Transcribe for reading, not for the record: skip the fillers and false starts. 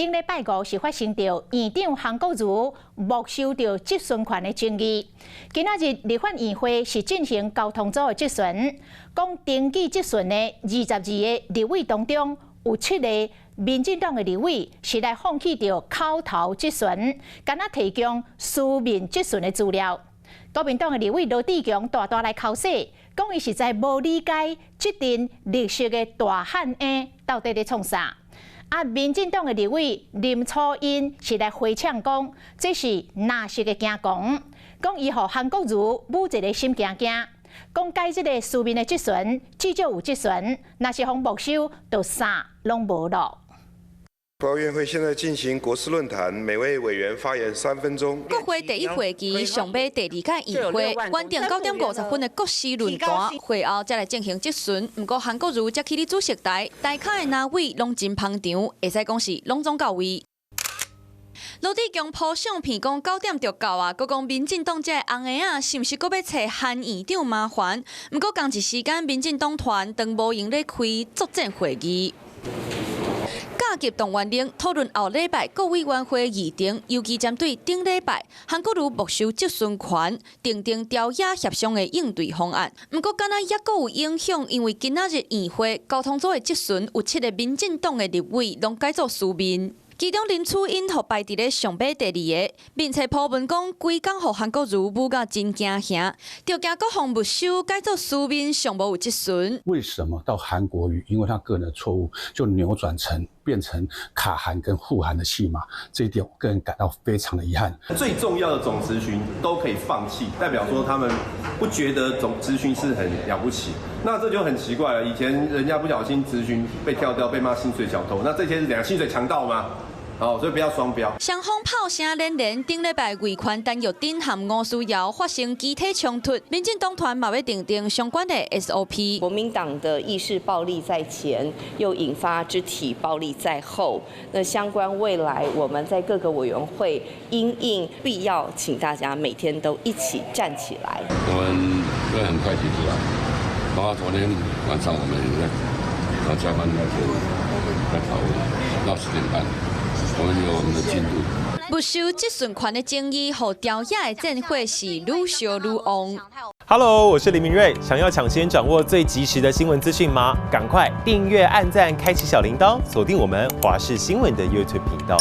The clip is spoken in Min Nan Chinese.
頂禮拜五是發生著院長韓國瑜沒收著質詢權的爭議。今仔日立法院會是進行交通組的質詢，講登記質詢的22個立委當中，有七個民進黨的立委是來放棄著口頭質詢，干焦提供書面質詢的資料。國民黨的立委羅智強大大來剾洗，講伊實在無理解這陣綠色的大旱煙到底咧創啥。啊，民進黨的立委林楚茵是來回嗆講，這是藍色的驚狂，講伊予韓國瑜舞一个心驚驚，講改這個書面的質詢，至少有質詢，若是予沒收，就啥攏無咯。國發院會現在進行國是論壇，每位委員發言3分鐘。國會第一會期上尾第二屆院會，原定9點50分的國是論壇，會後才來進行質詢。毋過韓國瑜才起佇主席台，台跤的藍委攏真捧場，會使講是攏總到位。羅智強鋪相片講九點就到啊，閣講民進黨這个紅嬰仔是毋是閣欲揣韓院長麻煩？毋過仝一時間，民進黨團當無閒咧開作戰會議。加急動員令討論後禮拜國委員會議程，尤其針對頂禮拜韓國瑜沒收質詢權，訂定朝野協商的應對方案。毋過，敢若猶閣有影響，因為今仔日院會交通組的質詢有七個民進黨的立委攏改做書面。其中林楚茵予排佇咧上尾第二个，面冊 po 文講，規工予韓國瑜舞甲真驚嚇，就驚閣予沒收改做書面上無有質詢。為什麼到韓國瑜，因為他個人的錯誤，就扭轉成變成卡韓跟護韓的戲碼？這一點我個人感到非常的遺憾。最重要的總質詢都可以放棄，代表說他們不覺得總質詢是很了不起。那這就很奇怪了。以前人家不小心質詢被跳掉，被罵薪水小偷，那這些是怎樣？薪水強盜嗎？哦，所以不要雙標。雙方炮聲連連，頂禮拜魏寬陳玉珍和吳思瑤發生肢體衝突，民進黨團嘛欲訂定相關的 SOP。國民黨的意識暴力在前，又引發肢體暴力在後。那相關未來我們在各個委員會因應必要，請大家每天都一起站起來。我們會很快提出來，包括昨天晚上我們也在加班在討論到10點半。我們有我們的進度。沒收質詢權的爭議，予朝野的戰火是愈燒愈旺。 Hello，我是林明瑞，想要搶先掌握最及時的新聞資訊嗎？趕快訂閱、按讚、開啟小鈴鐺，鎖定我們華視新聞的 YouTube 頻道。